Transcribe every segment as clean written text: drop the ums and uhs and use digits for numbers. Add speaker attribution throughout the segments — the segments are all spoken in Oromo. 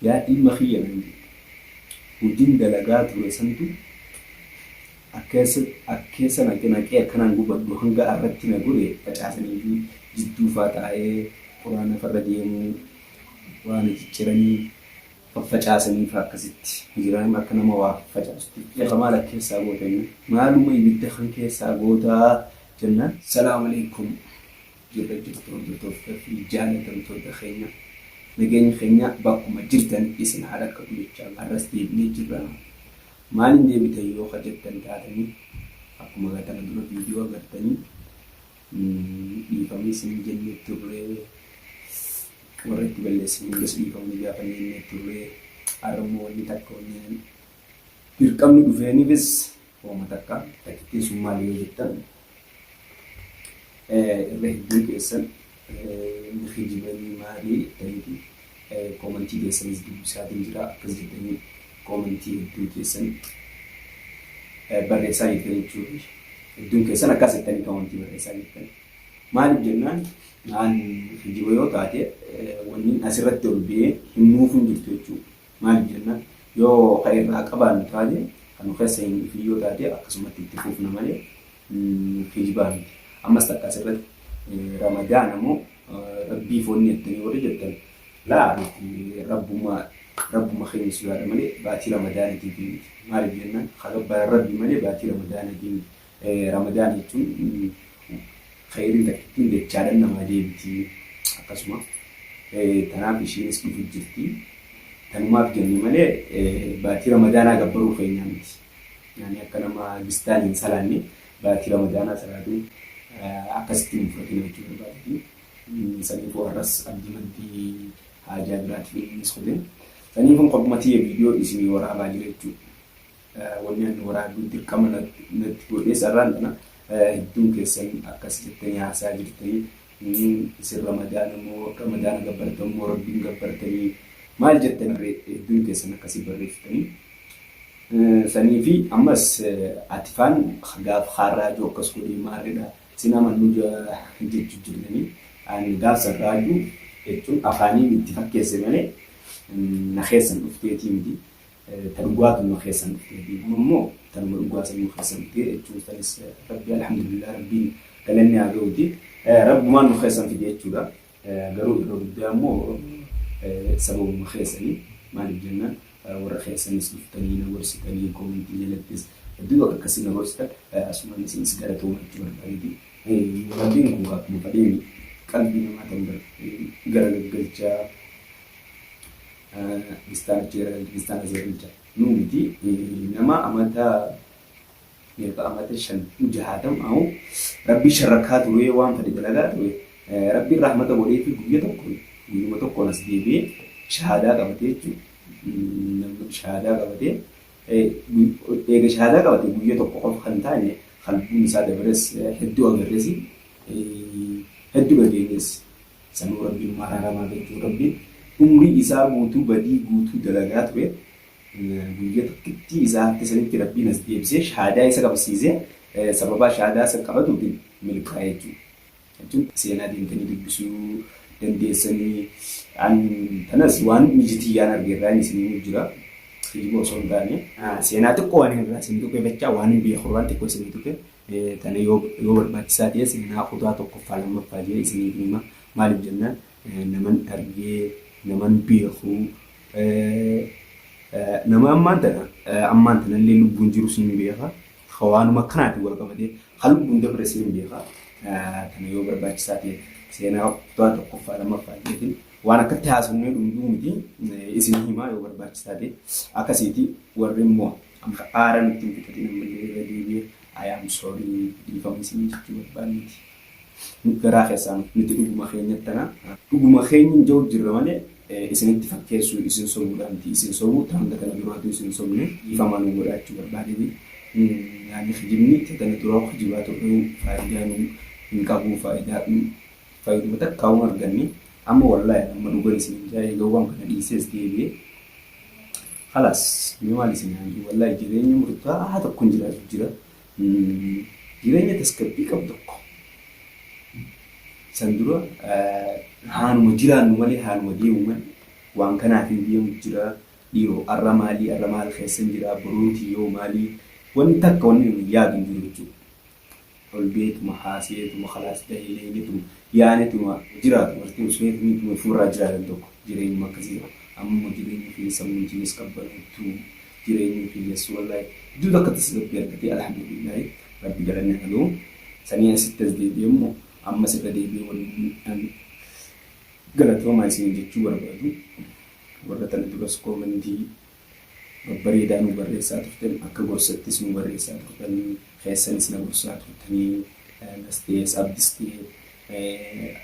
Speaker 1: Yaa ilma kiyya naan jette. Hojiin dalagaa ture santu akkeessa naqee akkanaan gubadhu hanga arratti na godhe facaasanii fi jidduu faa taa'ee quraana farra deemuu waan cicciranii faffacaasanii faa akkasitti hijiraan akka nama waa faffacaasutti. Sheekha maal akkeessaa goota jennaan maaluma ibidda kan keessaa gootaa jennaan. Salaamu alaikum Jirra jirtu hordoftoota fi jaalatamtoota keenya nageenyi keenya bakkuma jirtan isin haa dhaqqabu jechaa har'as deebinee jirra. Maaliin deebitan yoo ka jettan taatanii akkuma egaa tana dura viidiyoo agartanii dhiifama isin jennee turre warra itti balleessine hundas dhiifama ni gaafanne jennee turre har'a immoo wanni takka wanni dirqamni dhufeenifis hooma takka takkittiin sun maali yoo jettan irra hedduun keessan ni kijibanii maalii jettaniiti koomantii keessanis dubbisaatiin jira akkas jettanii koomantii hedduu keessan barreessaa jirtan jechuudha. Hedduun keessan akkas jettanii koomantii barreessaa jirtan. Maaliif jennaan aan kijiba yoo taate wanni asirratti ol ba'ee hin nuufu hin jirtu jechuudha. Maaliif jennaan yoo ka irraa qabaannu taate kan nu keessa hin dhufin yoo taate akkasumatti itti fufna malee kijibaa miti. Ammas takka asirratti Ramadaana moo Rabbiif wanni jettanii warri jettan laa nuti Rabbuma Rabbuma keenya sodaadha malee baatii Ramadaanatiif miti. Maaliif jennaan ka gabbaran Rabbi malee baatii Ramadaanatii miti. Ramadaana jechuun khayriin takkittiin dachaadhan namaa deebiti. Akkasuma tanaaf ishiinis dhufu jirti. Tanumaaf jenne malee baatii Ramadaanaa gabbaruu keenyaa miti. Yaani akka nama gistaan hin salaanne baatii Ramadaanaa salaatuun akkasitti hin fudhatina jechuu barbaadeti. Saniifuu har'as abdii maddii haajaa biraatiif innis kute. Saniifuu kophuma tiyya viidiyoo isinii waraabaa jira jechuudha. Wanni ani waraabuu dirqama natti godhees har'aan tana hedduun keessan akkas jettanii haasaa jirtanii isin Ramadaana moo Ramadaana gabbartan moo Rabbiin gabbartanii maal jettan hedduun keessan akkasii barreessitanii. Sanii fi ammas atifaan gaaf haarraajuu akkas godhee maarridha sin amannu jechuu jirtanii ani gaaf san raajuu jechuun afaaniin itti fakkeesse malee na keessan dhufteetii miti ta dhugaatu na keessan dhufteetii amma immoo tanuma dhugaa san nu keessan dhufte jechuun sanis rabbi alhamdulillah rabbiin galanni haa ga'uuti rabbumaan nu keessan fide jechuudha garuu irra guddaa immoo sababuma keessanii maaliif jennaan warra keessanis dhuftanii na gorsitanii koomentii jalattis hedduu bakka akkasii na gorsitan asumaan isinis galatooma jechuu barbaadeeti. Rabbiin kun akkuma fedheeni qalbii namaa tan gara gaggalchaa gistaan achi garagalcha gistaan asii garagalcha nuu miti nama amata meeqa amata shan jahaatam ahu rabbii sharrakkaa turee waan fedhe dalagaa ture rabbiin rahmata godhee fi guyya tokko guyyuma tokkoon as deebi'ee shahaadaa qabatee jechuudha shahaadaa qabatee eega shahaadaa qabate guyya tokko qofa kan taane qalbuun isaa dabares hedduu agarresi hedduu dhageenyes sanuu rabbiin araaramaa jechuun rabbiin umrii isaa guutuu badii guutuu dalagaa ture guyya tokkittii isaa hafte sanitti rabbiin as deebisee shahaadaa isa qabsiisee sababaa shahaadaa isa qabatuutiin milkaa'e jechuudha. Jechuun seenaa deemtanii dubbisuu dandeessanii an tanas waan iji tiyyaan arge irraa isin himu jira. Kijiba osoo hin taane seenaa xiqqoo waan irraa isin tuqe bachaa waan hin beeku irraan xiqqoo isin tuqe tana yoo barbaachisaa ta'e seenaa kutaa tokkoffaa lammaffaa jee isiniif hima. Maaliif jennaan naman argee naman beeku nama ammaan tana ammaan tanallee lubbuun jiru siin beeka. Ka waanuma akkanaatiin wal qabatee ka lubbuun dabre siin beeka. Tana yoo barbaachisaa ta'e seenaa kutaa tokkoffaa lammaffaa jeetiin waan akkatti haasofnee dhumduu miti isin himaa yoo barbaachisaa ta'e akkasiiti warri immoo amma aara nutti hin fixatin ammallee irra deebi'ee I am sorry dhiifama isin jechuu barbaanneeti. Garaa keessaa nuti dhuguma keenyatti tana dhuguma keenya hin jiru jirra malee isinitti fakkeessuu isin sobuudha miti isin sobuu hanga tana duraatu isin sobne dhiifama nu godhaachuu barbaadeeti. Yaani kijibni tana duraa kijibaa turre faayidaa nu hin qabu faayidaa faayiduma takka waan arganne amma wallaahi amma dhugan isin hin jaa egaa waan kana dhiisees deebi'ee khalaas mee maal isin haa jiru wallaahi jireenya murtaa'aa tokkon jiraatu jira. Jireenya tasgabbii qabu tokko san dura haanuma jiraannu malee haanuma deemu malee Waan kanaaf hin deemu jira. Dhiiroo arra maalii arra maal keessan jira boruun tiyyoo maalii wanni takka wanni nuyi yaadu hin jiru jechuudha. Ol beetuma haaseetuma kalaas dahileetuma yaanetuma jiraatu marti usmeetuma ofirraa jiraatan tokko jireenyuma akkasii qaba. Amma jireenyi fi sammuun tiyyas qabbanootu jireenyi kiyyas wallaahi iddoo takka tasgabbii argatee alhamdulillahi rabbi galanni haa gahu. Sanii asitti as deebi'ee immoo ammas irra deebi'ee wanni an galatoomaa isin jechuu barbaadu warra tana duras koomentii babbareedaa nu barreessaa turtan akka gorsattis nu barreessaa turtanii keessanis na gorsaa turtanii nas ta'es abdis ta'e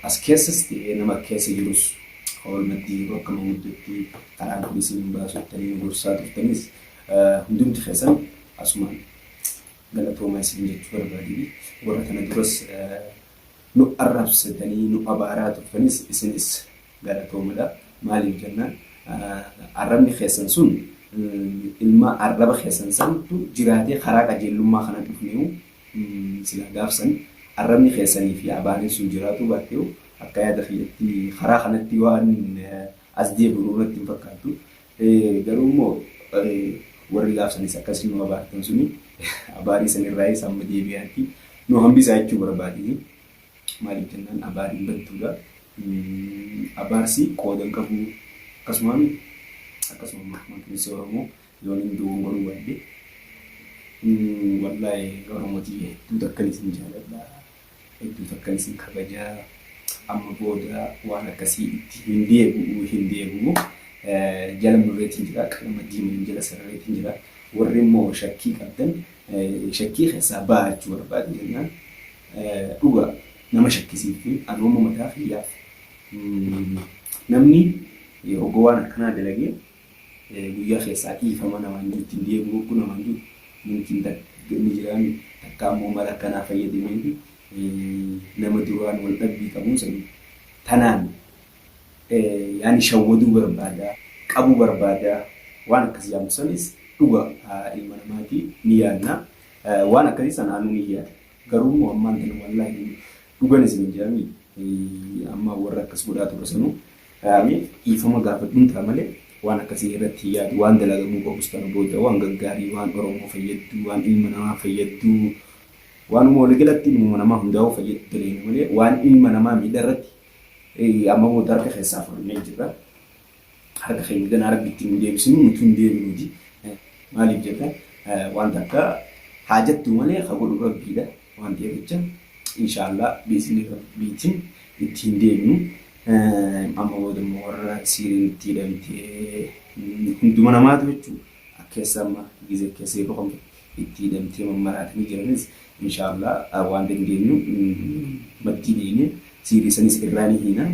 Speaker 1: as keessas ta'e nama keessa jirus wal maddii jiru akka manguddootti karaan kun isin hin baasu jettanii nu gorsaa turtanis hundumti keessan asumaan galatoomaa isin jechuu barbaadee warra tana duras nu arrabsitanii nu abaaraa turtanis isinis galatoomadha. Maaliif jennaan arrabni keessan sun ilma arraba keessan santu jiraatee karaa qajeellummaa kana dhufneewu silaa gaafsan arrabni keessanii fi abaaniin sun jiraatuu baatteewu akka yaada kiyyatti karaa kanatti waan as deebi'u irratti hin fakkaattu. Garuu immoo warri gaafsanis akkasii nu abaartan suni abaarii sanirraayis amma deebi'aatti nu hambisaa jechuu barbaadini. Maaliif jennaan abaariin badduudha. Abaarsi qooda hin qabu. Akkasumaan akkasuma makmaaksa Oromoo yoon hin dogongoruu baadhe. Wallaahi Oromootii hedduu takkan isin jaaladha. Hedduu takkan isin kabajaa. Amma booda waan akkasii itti hin deebi'u hin deebi'u. Jala murreetiin jira qalama diimaan jala sarareetiin jira. Warri immoo shakkii qabdan shakkii keessaa ba'aa jechuu barbaade jennaan. Dhuga nama shakkisiifti anuu amma mataa kiyyaaf namni ogoo waan akkanaa dalagee guyyaa keessaa dhiifama namaan jiru ittiin deebi'u hogguu namaan jiru mumkin ni jiraami takka ammoo mala akkanaa fayyadameeti nama duraan wal dhabbii qabuun san tanaan yaani shawwaduu barbaada qabuu barbaada waan akkas yaamtu sanis dhuga ilma namaati ni yaadna waan akkasii sana anuu ni yaada. Garuu immoo ammaan tana wallaahi dhugan isin hin jedhami amma warra akkas godhaa ture sanuu dhiifama gaafadhuun ta'a malee waan akkasii irratti hin yaadu waan dalagamuu qabus tana booda waan gaggaarii waan Oromoo fayyaddu waan ilma namaa fayyaddu waanuma waliigalatti ilmuma namaa hundaa'uu fayyaddu daleena malee waan ilma namaa miidha irratti amma booda harka keessaa fudhannee jirra. Harka keenya ganaa rabbitti hin deebisnu nuti hin deebinuti. Maaliif jenna waan takka haajattu malee ka godhu rabbiidha waan ta'eef jecha inshaallah biizni rabbiitiin itti hin deebinu. Amma booda immoo warra siiriin itti hidhamtee hunduma namaatu jechuudha. Akkeessa amma gizee keessa yeroo kamtu itti hidhamtee mammaraatanii jiranis inshaallah waan dandeenyu maddii deemee siirii sanis irraa ni hiina.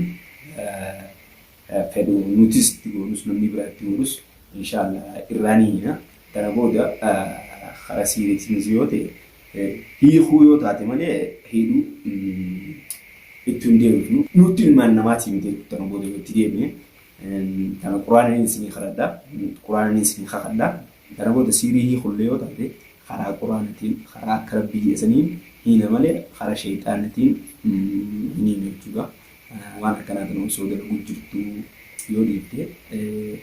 Speaker 1: Fedhu nutis itti goonus namni biraa itti godhus inshaallah irraa ni hiina. Kana booda karaa siiriitiinis yoo ta'e hiikuu yoo taate malee hidhuu itti hin deebifnu. Nutti ilmaan namaatii miti jechuudha kana booda yoo itti deebine. Kana quraanaan isinii kadhadha. Quraanaan isinii kakadha. Kana booda siirii hiikullee yoo taate karaa quraanatiin karaa akka rabbii jedhesaniin hiina malee karaa sheeyxaanatiin hin hiinu jechuudha. Waan akkanaa kana osoo dalaguu jirtuu yoo dhiifte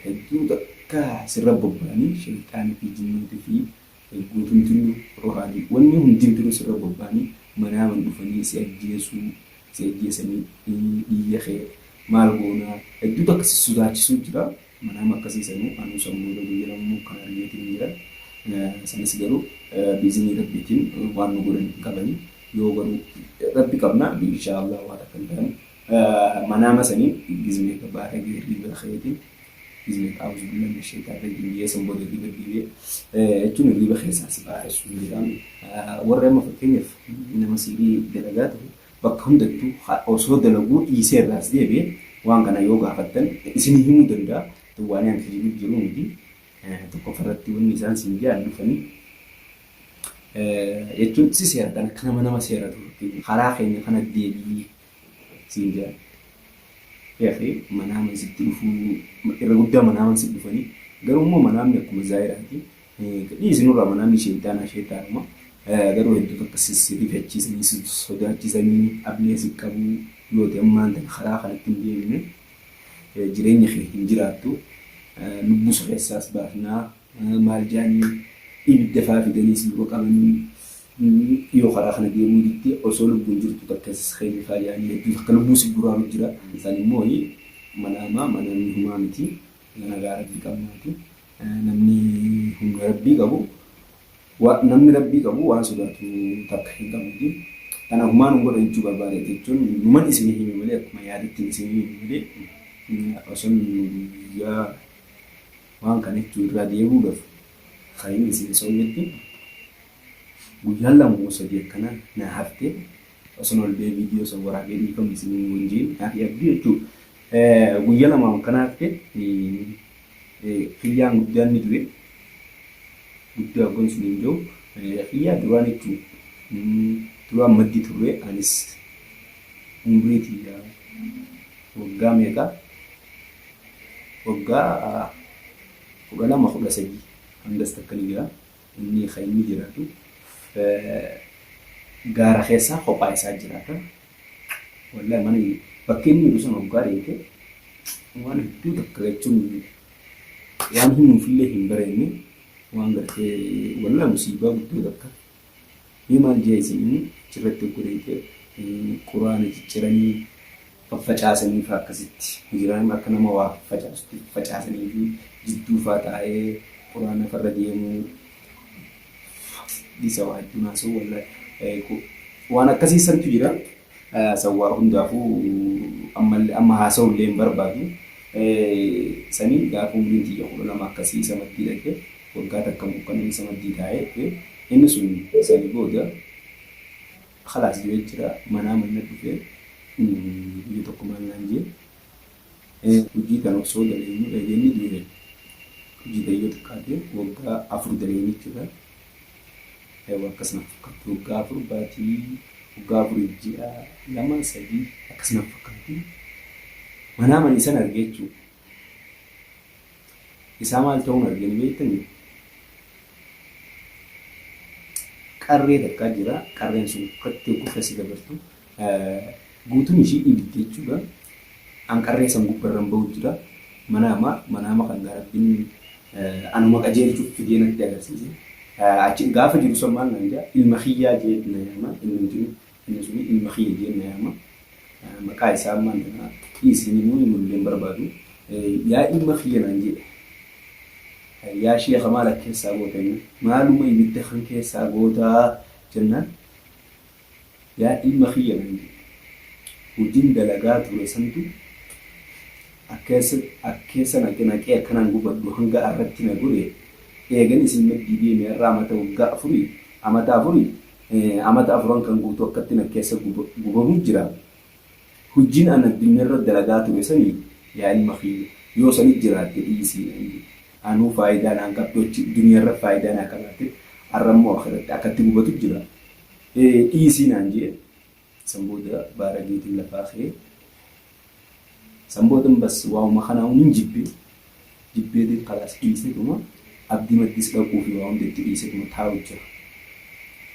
Speaker 1: hedduu takka sirra bobba'anii sheyxaanii fi jinnooti fi guutumtinuu rohaanii wanni hundimtinuu sirra bobba'anii manaaman dhufanii si ajjeesuu si ajjeesanii dhiiga kee maal goonaa hedduu takka si sodaachisuu jira manaama akkasii sanuu anuu san booda guyya lamuu kan argeetiin jira sanis garuu biizinii rabbiitiin waan nu godhan hin qabanii yoo garuu rabbi qabna insha Allah waa takka hin ta'an manaama saniin gizmee gabaa dhagee hirriiba keetiin gizmee a'uuzu billahi mina shaytaan rajiim jee san booda hirriiba deebi'ee jechuun hirriiba keessaa si baaressu hin jedhamu warri amma fakkeenyaaf nama siirii dalagaa ta'u bakka hundattuu osoo dalaguu dhiisee irraas deebi'e waan kana yoo gaafattan isinii himuu danda'a waan an kijibu jiru miti tokkoffarratti wanni isaan siin jedhan dhufanii jechuun si seeratan akka nama nama seeratu karaa keenya kana deebi'ii siin jedhan. Yaaqi manaaman sitti dhufuu irra guddaa manaaman sitti dhufanii garuu immoo manaamni akkuma zaayiraati. Dhiisi nurraa manaamni sheeyxaanaa sheeyxaanuma garuu hedduu takka si rifachiisanii si sodaachisanii ablee si qabuu yoo ta'e ammaan tana karaa kanatti hin deebine. Jireenya kee hin jiraattu. Lubbuu si keessaas baafnaa maal jedhanii ibidda faa fidanii si dura qabanii yoo karaa kana deemuu didde osoo lubbuun jirtu takka si keenya faa jedhanii hedduu takka lubbuu si guraaru jira. Isaan immoo manaamaa manaan humaa miti nagaa rabbii qabnaati. Namni humna rabbii qabu namni rabbii qabu waan sodaatu takka hin qabuuti. Kanaaf humaa nun godhan jechuu barbaade jechuun numan isinii hime malee akkuma yaadatti isinii hime malee osoo guyyaa waan kana jechuu irraa deebi'uudhaaf kan inni isin sobnetti guyyaan 2 moo 3 akkana na hafte osoo ol ba'ee viidiyoo san waraabee dhiifama isinii wajjin naaf abdii jechuu guyyaa 2 akkana hafte kiyyaan guddaan ni du'e. Guddaa hoggan isiniin jedhu kiyyaa duraan jechuu duraan maddi turre anis umrii tiyya waggaa meeqa waggaa 12 13 hangas takka ni jira inni kan inni jiraatu gaara keessaa kophaa isaa jiraata wallahi mana bakki inni jiru sun hoggaa deemte waan hedduu takka jechuun waan himuufillee hin bareenne waan gartee wallahi musiibaa guddoo takka mee maal jee isin inni achirratti hoggu deemte quraana cicciranii faffacaasanii faa akkasitti jiraan akka nama waa facaasutti facaasanii fi jidduu faa taa'ee quraana farra deemuu dhiisa waa hedduu naasuu wallahi waan akkasii santu jira. San waa hundaafuu ammallee amma haasa'ullee hin barbaadu. Sanii gaafa umriin tiyya 12 akkasii isa maddii dhaqe waggaa takka mukkana isa maddii taa'ee dhufe inni sun sanii booda khalaas du'ee jira manaa manna dhufe guyya tokko maal naan jee hojii tana osoo daleenyu eega inni du'e hojii tan yoo xiqqaate waggaa 4 daleenye jechuudha. Ewa akkas naf fakkatti waggaa 4 baatii waggaa 4 ji'a 2 3 akkas naf fakkaatti manaaman isan arge jechuu isaa maal ta'uun arge ni beektanii qarree takkaa jira qarreen sun katti hogguu keessa dabartu guutuun ishii ibidda jechuudha an qarree san gubbarran ba'u jira manaama manaama kan gaa rabbiin anuma qajeelchuuf fidee natti agarsiise. Achi gaafa jiru san maal naan jedha ilma kiyyaa jee na yaama inni hundinuu inni suni ilma kiyya jee na yaama. Maqaa isaa ammaan tana dhiisini nuu himullee hin barbaadu. Yaa ilma kiyya naan jedhe. Yaa sheekha maal akka keessaa goota inni maaluma ibidda kan keessaa gootaa jennaan Yaa ilma kiyya naan jedhe. Hujiin dalagaa ture santu akkeessa naqee akkanaan gubadhu hanga arratti na godhe, eegan isin maddii deeme arra amata waggaa afurii, amata afurii, amata afuran kan guutuu akkattin akkeessa gubamu jira. Hujjiin an addunyarra dalagaa ture sani yaa ilma kiyya yoo sani jiraatte dhiisii naan jedhe. Anuu faayidaa naan qabdu achi duniyarra faayidaa naa qabaatte arra immoo akhiratti akkatti gubatu jira. Dhiisii naan jee san booda baarageetiin lafaa ka'ee san boodan bas waa'uma kanaa nin jibbe jibbeetiin kalaas dhiiseetuma abdii maddis dhaquu fi waa hunda itti dhiiseetuma taa'u jira.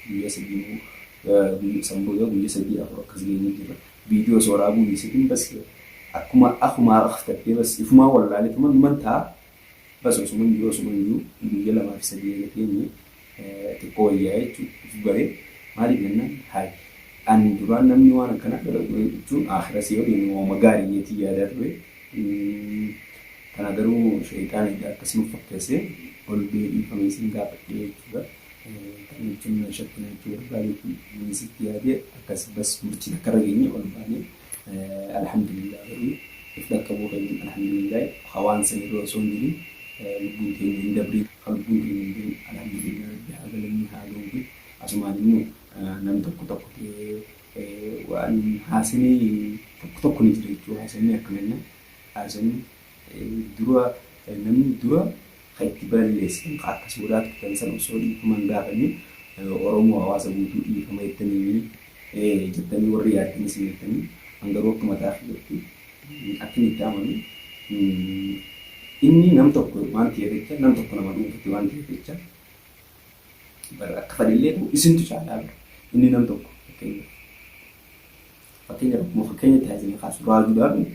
Speaker 1: Guyyaa sadii moo san booda guyya sadii afur akkas geenye jira. Viidiyoo osoo waraabuu dhiiseetiin bas akkuma akkuma aktattee bas ifumaa wallaaleetuma numan ta'a bas osuma hin jiru osuma hin jiru guyya lamaa fi sadii eega teenye xiqqoo wayyaa'ee jechuun if bare maaliif jennaan hayi an duraan namni waan akkanaa dalagu jechuun akhiras yoo deeme waanuma gaarii jeetii yaadaa ture kana garuu shayxaan egaa akkas nuuf fakkeesse ol bee dhiifama isin gaafadhee jechuudha kana jechuun na shakkina jechuu barbaadeeti sitti yaadee akkas bas murtii takka irra geenye ol baanee alhamdulillah garuu if dhaqqabuu keenya alhamdulillah hawaan san irra osoo hin jirin lubbuun teenya hin dabrin Ka lubbuun teenya hin bahin alhamdulillah rabbi haa galanni haa gahuufi asumaan immoo nam tokko tokko ta'ee waan haasanii tokko tokko ni jira jechuu haasanii akkam jenna haasanii dura namni dura ka itti balleessitan ka akkas godhaa turtan san osoo dhiifama hin gaafanne Oromoo hawaasa guutuu dhiifama jettanii jettanii warri yaaddanis ni jettanii an garuu akka mataa kiyyatti Akkin itti amanu inni nam tokko waan ta'eef jecha nam tokko nama dhuunfatti waan ta'eef jecha bar akka fadhillee ta'u isintu caalaa bara inni nam tokko fakkeenyaaf fakkeenyaaf akkuma fakkeenya taasisanii kaasu raajuudhaan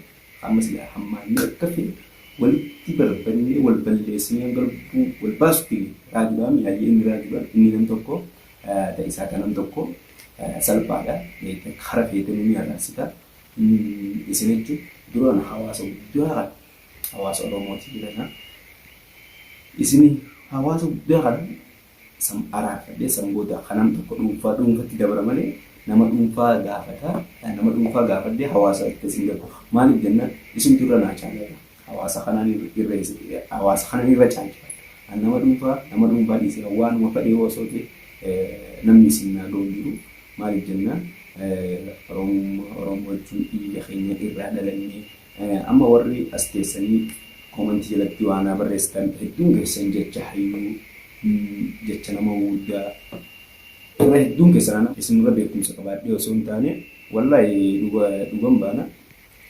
Speaker 1: Amma silaa hammaannee akka feene walitti barbannee wal balleessinee hanga lubbuu wal baasutti raajuudhaan yaayyee inni raajuudhaan inni nam tokko ta'isaa ka nam tokko salphaadha. Kara feetanuu ni arraarsita. Isin jechuun duraan hawaasa guddaa kana hawaasa Oromooti jedhama. Isin hawaasa guddaa kana san araarfadhee san booda ka nam tokko dhuunfaa dhuunfatti dabra malee nama dhuunfaa gaafata nama dhuunfaa gaafadhee hawaasa itti isin darbu. Maaliif jennaan isintu irra naa caalata. Hawaasa kanaan irra hawaasa kanan irra caalchifadha. An nama dhuunfaa nama dhuunfaa dhiisee waanuma fedhe yoo osoo ta'e namni isin naa ga'u hin jiru. Maaliif jennaan Oromummaa Oromoo jechuun dhiiga keenya irraa dhalannee amma warri as teessanii koomantii jalatti waa naa barreessitan hedduun keessan jecha hayyuu jecha nama guddaa irra hedduun keessan isinirra beekumsa qabaadhee osoo hin taane wallahi dhugan baana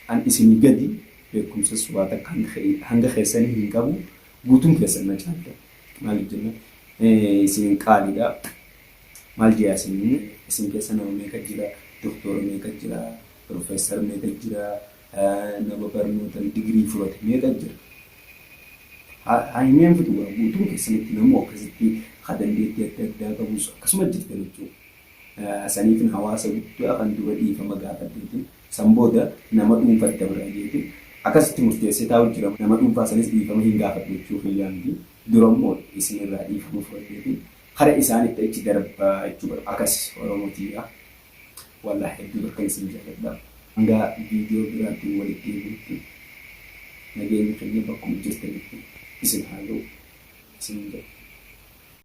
Speaker 1: an isinii gadi beekumsas waa takka hanga keessanii hin qabu guutuun keessan na caaltan maaliif jennaan isin qaaliidha Maal je'aa isin isin keessa nama meeqa jira doktoora meeqa jira professor meeqa jira nama barnootan digirii furate meeqa jira haa himeen fixu gaa guutuun keessanitti namuu akkasitti ka dandeettii adda addaa qabus akkasuma jirtan jechuudha. Saniifin hawaasa guddaa kan dura dhiifama gaafadheetiin san booda nama dhuunfatti dabra jeetiin akkasitti murteessee taa'u jira nama dhuunfaa sanis dhiifama hin gaafadhu jechuu kiyyaa miti dura immoo isinirraa dhiifama fudhadheetiin Kara isaanitti achi darbaa jechuu barbaada. Akas Oromoo tiyya wallahi hedduu takkan isin jaaladha. Hanga video biraatiin walitti deebinutti nageenyi keenya bakkuma jirtanitti isin haa ga'u isinin jedha.